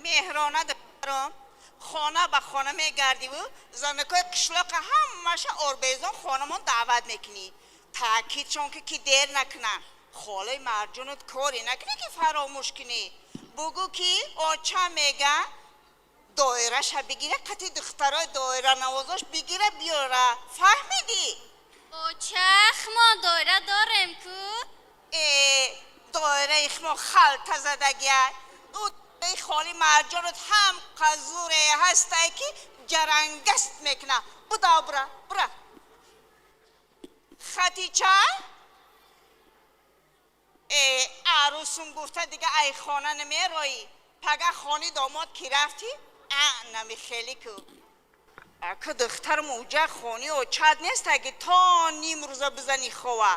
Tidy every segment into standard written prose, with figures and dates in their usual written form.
Меҳрона духтарам, хона ба хона мегардиву занакои қишлоқа ҳамаша орбезон хонамон даъват мекунӣ. Таъкидшон ки дер накунанд. Холаи Марҷонат коре накунӣ ки фаромӯш кунӣ. Бугӯ ки оча мега доираша бигира, қати духтарои доиранавозош бигира биёра. Фаҳмидӣ? Оча, хмо доира дорем ку? Э, доираи хмо халта задагия. Ӯ холи Марҷонат ҳам қазуре ҳастай ки ҷарангаст мекуна. Буда бура, бура. Хатича? Э, арӯсум гуфта дига ай хона намероӣ. Пага хони домод ки рафтӣ? А, намихелӣ ку. Ака духтарам уҷа хони очад нест аги то нимрӯза бизани хова.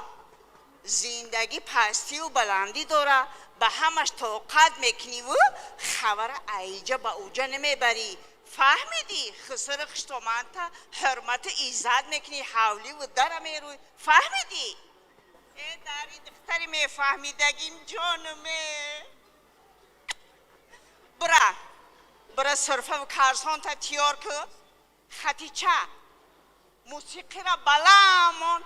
Зиндагӣ пастию баландӣ дора, ба ҳамаш тоқат мекуниву хабара айҷа ба уҷа намебарӣ. Фаҳмидӣ? Хусури хуштоманта ҳурмату иззат мекунӣ, ҳавливу дара мерӯй. Фаҳмидӣ? Э, дари духтари мефаҳмидагим ҷонуме. Бура, бура сурфаву карсонта тиёр ку. Хатича, мусиқира баламон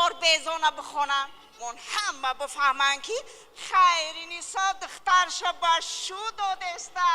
орбезона бихонам. Мон ҳама бифаҳманд ки Хайринисо духтарша ба шу додеста.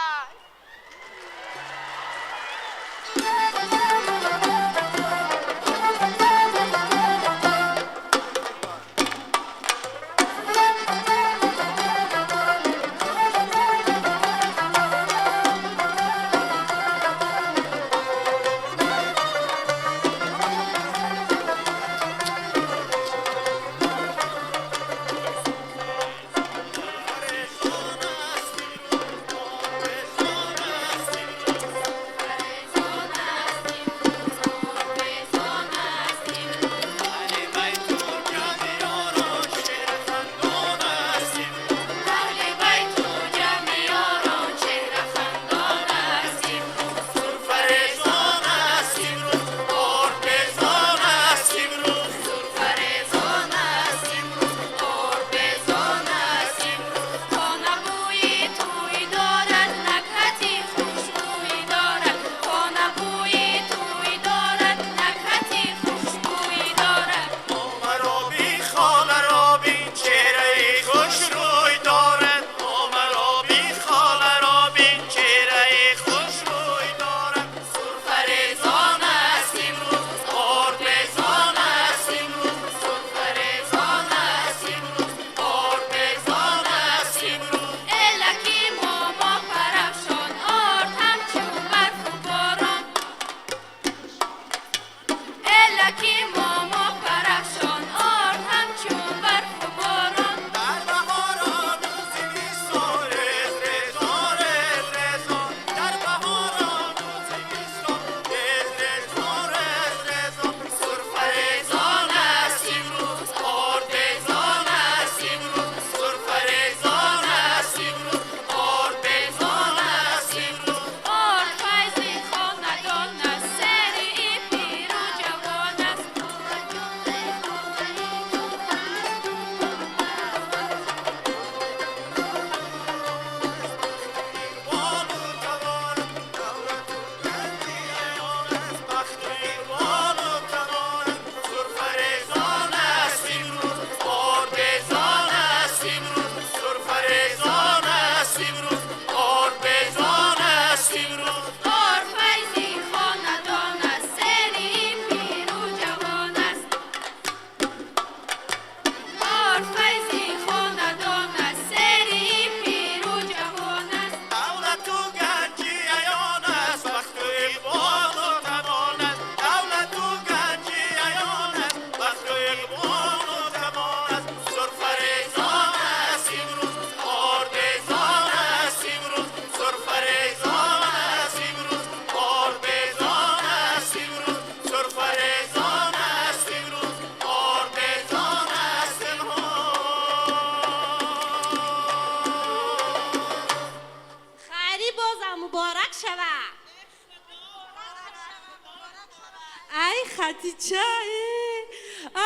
Ай Хатича,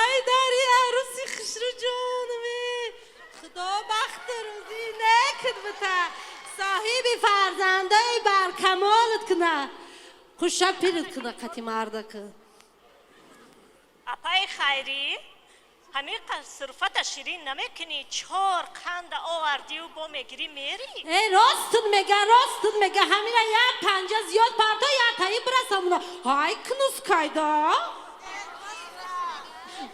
ай дари арӯси хушрӯ ҷонаме, Худо бахту рӯзӣ некуд бита, соҳиби фарзандаи хушҳолат куна, хуша пирит куна қати мардака. Апаи Хайрӣ, ҳамин сурфата ширин намекунӣ, чор қанда овардию бо мегирӣ мерӣ. Э, ростун мега, ростун мега, ҳамина як панҷа зиёд парто, як таи бирасамуна. Ҳай кунус кайда?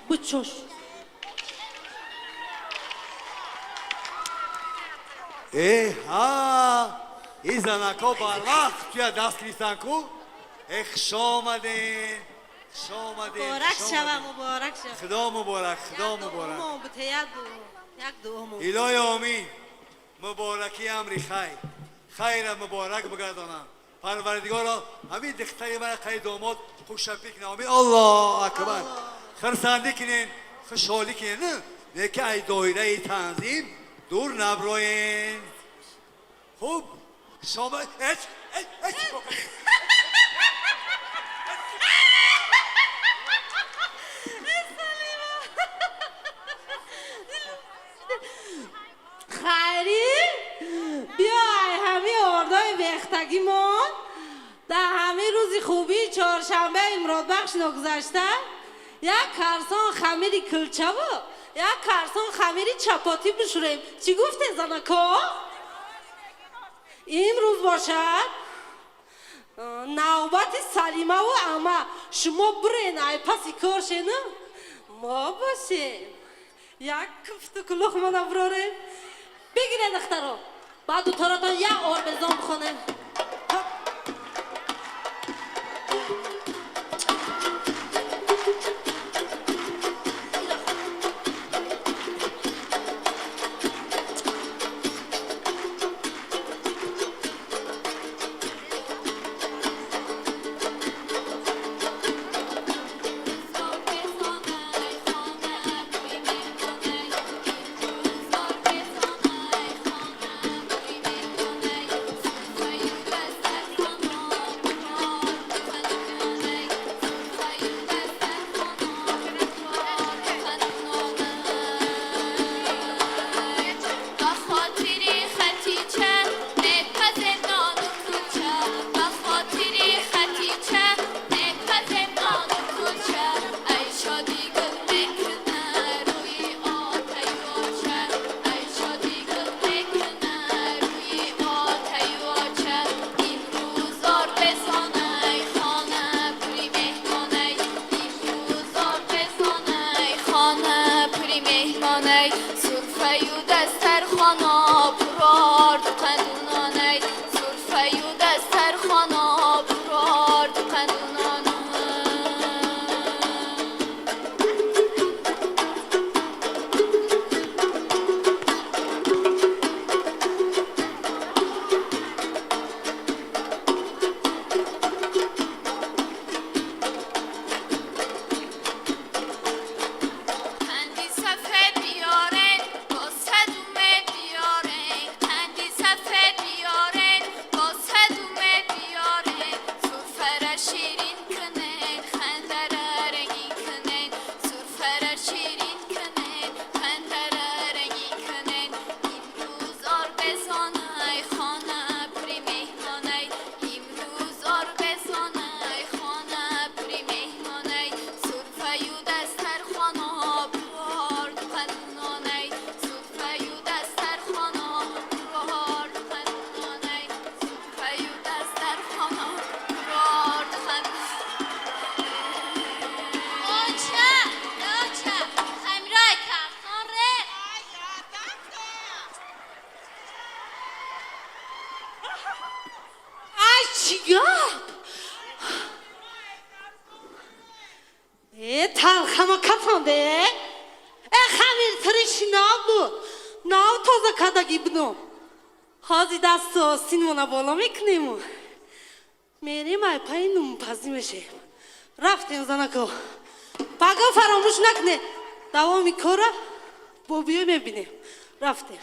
Бучош. Э, ҳа, и занако барвақт туя даст гирифтан ку. Э, хуш омаден, хуш омаден. Муборак хуш шава, омаден. Муборак шава. Худо муборак, худо муборак. Як дуо, як дуо мо. Илоҳи омин, муборакӣ амри хайр, хайра муборак бигардонам. Парвардигоро, ҳамин духтари мара қай домод хушапӣ кунам. Омин, Аллоҳу акбар. Хурсандӣ кунен, хушҳолӣ кунен, лекин ай доираи танзим дур наброен. Хуб, шома эч эч эч. Хайрӣ, биё ай ҳамин ордои бехтагимон дар ҳамин рӯзи хубии чоршанбе имродбахш ногузашта як карсон хамири кулчаву як карсон хамири чапотӣ бишӯрем. Чӣ гуфте, занако? Имрӯз бошад навбати Салимаву ама. Шумо бирен ай паси кор шену, мо бошем як куфту кулухмона бирорем. Бигире, духтаро, баъд дуторатон як орбезон бихонем. با خاطری خدیجه بپز نان و کلچه، با خاطری خدیجه بپز نان و کلچه، ای شادی گل میکنه روی آتش آچه، ای شادی گل میکنه روی آتش آچه، امروز آر بزانه خانه پری مهمانه، امروز آر بزانه خانه پری مهمانه، سرفه و دسترخوانا پرارد قندونانه، سرفه و دسترخوانا پرارد قندونانه. قندی سفید بیارین با صدومه بیارین، قندی سفید بیارین با صدومه بیارین، سرفه شیرین کنین خنده را رنگین کنین، سرفه شیرین کنین خنده را رنگین کنین، امروز آر بزانه خانه پری مهمانه، امروز آر بزانه خانه پری مهمانه، سرفه و دسترخوانا پرارد قندونانه، سرفه و دسترخوانا پرارد قندونانه، سرفه و دسترخوانا پرارد قندونانه. آچه آچه، خمیرای کارسون ره. Ай, чӣ гап? Э, талхама кафонде? Э, хамир тириши нав буд, нав тоза кардагӣ будум. Ҳози дасту остинмона боло мекунему мерем ай паи нумпазӣ мешем. Рафтем, занако. Пага фаромӯш накуне, давоми кора бо биёй мебинем. Рафтем.